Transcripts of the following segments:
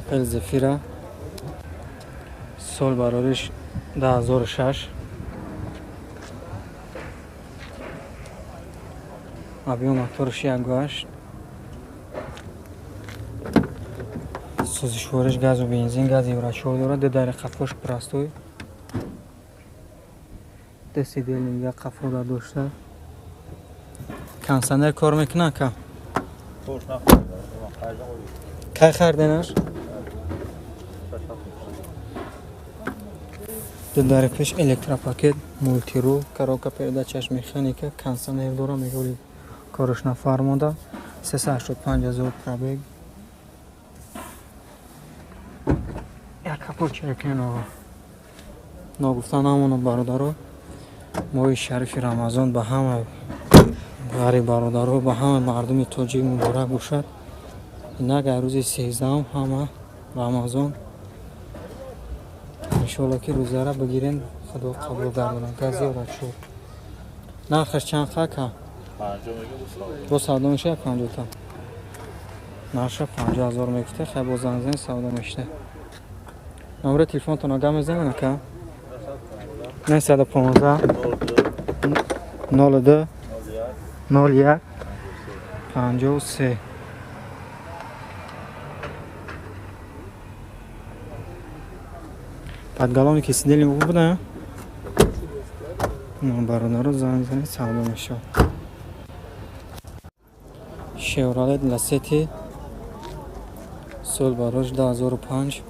Opel Zafira, сол барориш 2006, объем моторш 1,8, сӯзишвориш газу бензин, газ Евро 4 дорад, ду дари қафош простой, ду сидельник қафода дошта. Кондиционер кор мекунад ка? Кай харденаш? Ду дари пеш электропакет, мультирул, коробка передачаш механика, кондиционер дора, меголи кораш нафармода, 385 ҳазор пробег. Як капот чайкунен оға. Ногуфта намонад, бародаро, моҳи шарифи Рамазон ба ҳама ғариб бародаро, ба ҳама мардуми тоҷик муборак бошад. Инак дар рӯзи 13-ум ҳама Рамазон, иншоалло ки рӯзара бигирен, Худо қабул гардонад. Газ Евро 4. Нархаш чанд ка? Бо савдо мешавад 50 та. Нарша 50 ҳазор мегуфта, хай бо занг зани савдо мешуда. Номери телефонтон ага мезанед ака? 915 02 01 53. Подголовники сидели буда. Бародаро, занг занед, савдо мешавад. Chevrolet Lacetti, сол барош 2005,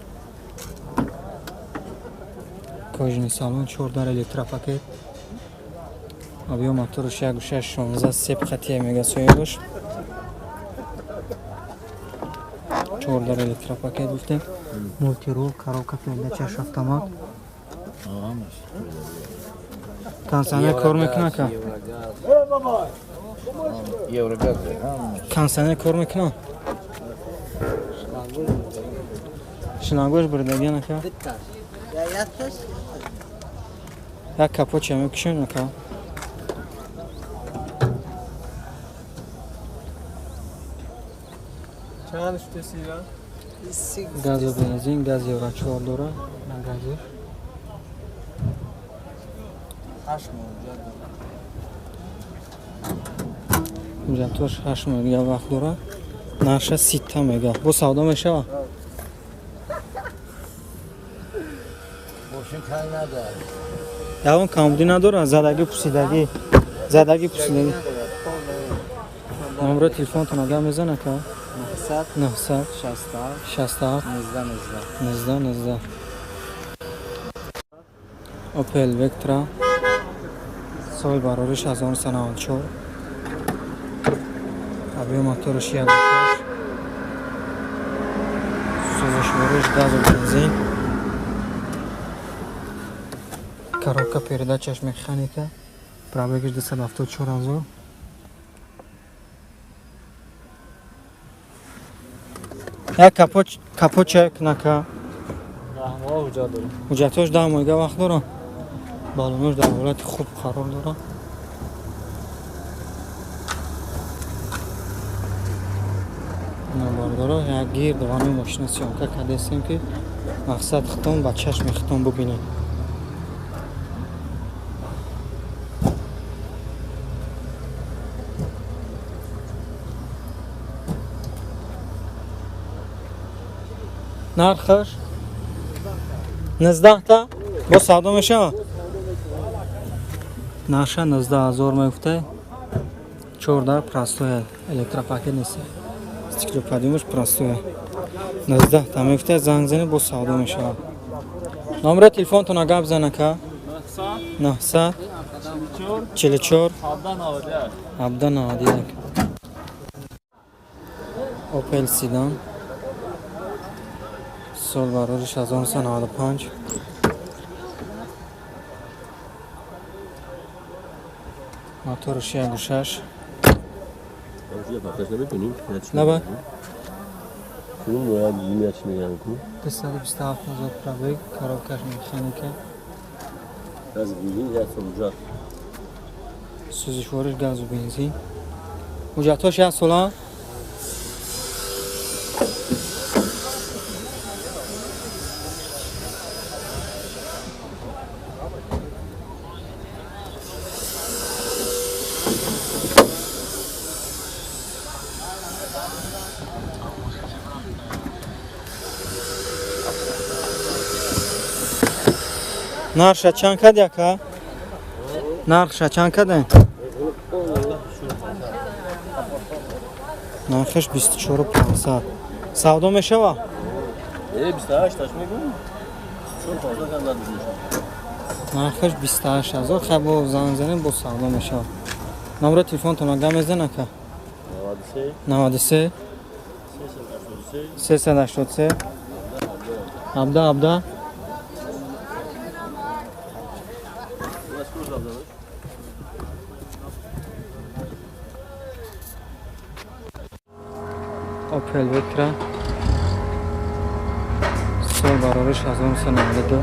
кожаный салон, 4 дар электропакет, объем моторш 1,6, 16 сеп хатия мега соҳибаш. 4 дар электропакет гуфтем, мультирул, коробка передачаш автомат. Кондиционер кор мекунад ка? Кондиционер кор мекунад? Шлангош бурдагиан ака? Як капотча мекушем ака? Газу бензин, газ Евро 4 дора, на гази. Ҳуҷҷатош 8 моҳ дига вақт дора. Нарша 30 та мега. Бо савдо мешава? Ягон камбудӣ надора? Задагӣ пусидагӣ. Задагӣ пусидагӣ. Номери телефонтон ага мезанад ка? 900 67 19 19. Opel Vectra, соли барориш 1994, объем моторш 1,6, сӯзишвориш газу бензин, коробка передачаш механика, пробегаш 274 ҳазор. Як капот чай кунака? Ҳуҷҷатҳош 10 моҳига вақт дорад. Балонош дар ҳолати хуб қарор дорад. Бародаро, як гирд ҳамин мошина съёмка кардастем, ки мақсад хитон ба чашми хитон бубинед. Нархаш 19 та бо савдо мешавад? Нарша 19 ҳазор мегуфта. 4 дар простое, электропакет нест. Стеклоподъёмаш простое. 19 та мегуфта, занг занед, бо савдо мешавад. Номери телефонтона гап зан ака? 900 44 17 91. Opel Sedan, сол барориш 1995, моторш 1,6. Лаба? 227 ҳазор пробег, коробкаш механика, сӯзишвориш газу бензин. Ҳуҷҷатҳош як сола? Нархша чанд кад яка? Нархша чанд каде? Нархаш 24500. Савдо мешава? 28 таш мегӯм. Нархаш 28000. Хай бо занг занем, бо савдо мешава. Номери телефонтон гам мезан ака? 93 383 17 17. Opel Vectra сол барориш 1992.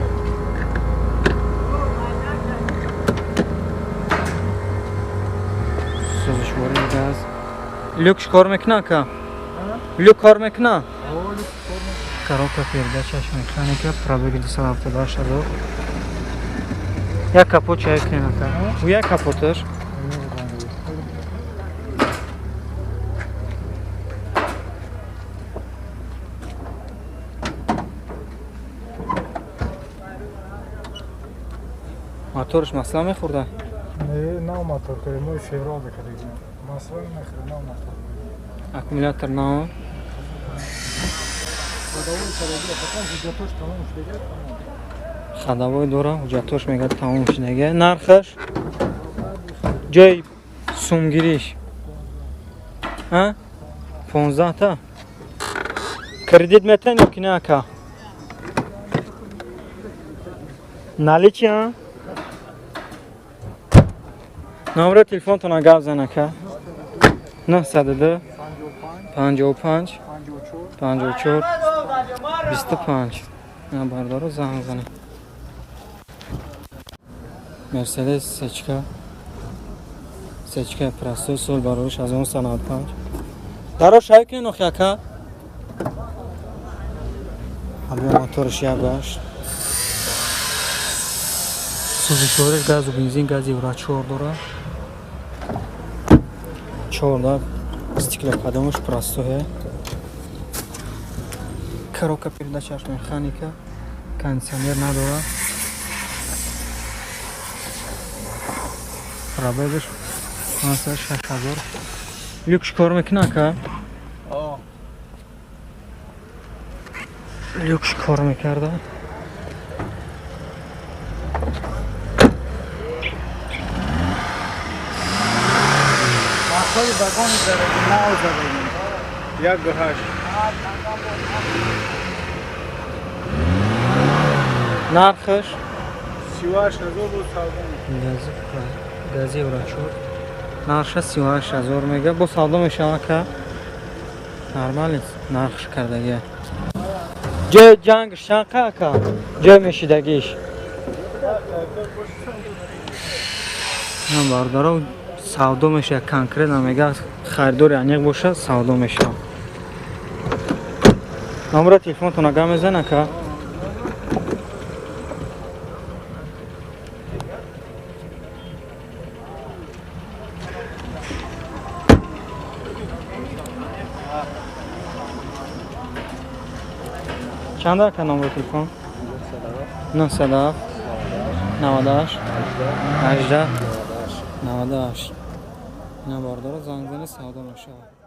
Сӯзишвории газ. Люк кор мекуна ака? Люк кор мекуна? Коробка передачаш механика, пробеги 278 000. Як капот чай кунем ака? У як капоташ? Моторш масла мехӯрда? Не, нав мотор кардем, моҳи феврал кардем. Масла намехӯрд, нав мотор. Аккумулятор нав. Ходовой дора, ҳуҷҷатош мегӯяд тамом шудага. Нархаш? Ҷои сумгириш? А? 15 та? Кредит метен ё ки не ака? Наличи, а? Номери телефонтона гап зан ака. 902 55 54 25. На бардоро занг занем. Мерседес сечка. Сечка простой сол барориш 1995. Даро шай кунен охи ака? Ҳамин моторш як гашт. Сӯзишвориш газу бензин, гази Евро 4 дора. 14 стеклоподъемаш простое. Коробка передачаш механика, кондиционер надора. Пробегаш 6000. Люкш кор мекуна ака? Люкш кор мекарда. Вагони заради нав заради. 1.8. Нархаш? 38000 буд савдо. Гази Евро 4. Нархаш 38000 мега. Бо савдо мешава ака? Нормал нархш кардагия. Ҷои ҷангш чанд қа ака? Ҷои мешидагиш? Бародаро савдо мешава, конкретно мега харидори аниқ боша, савдо мешава. Номери телефонтона гам мезан ака? Чанд ака номери телефон? 907 98 18 98. Ина бардора занг зани савдо мешавад.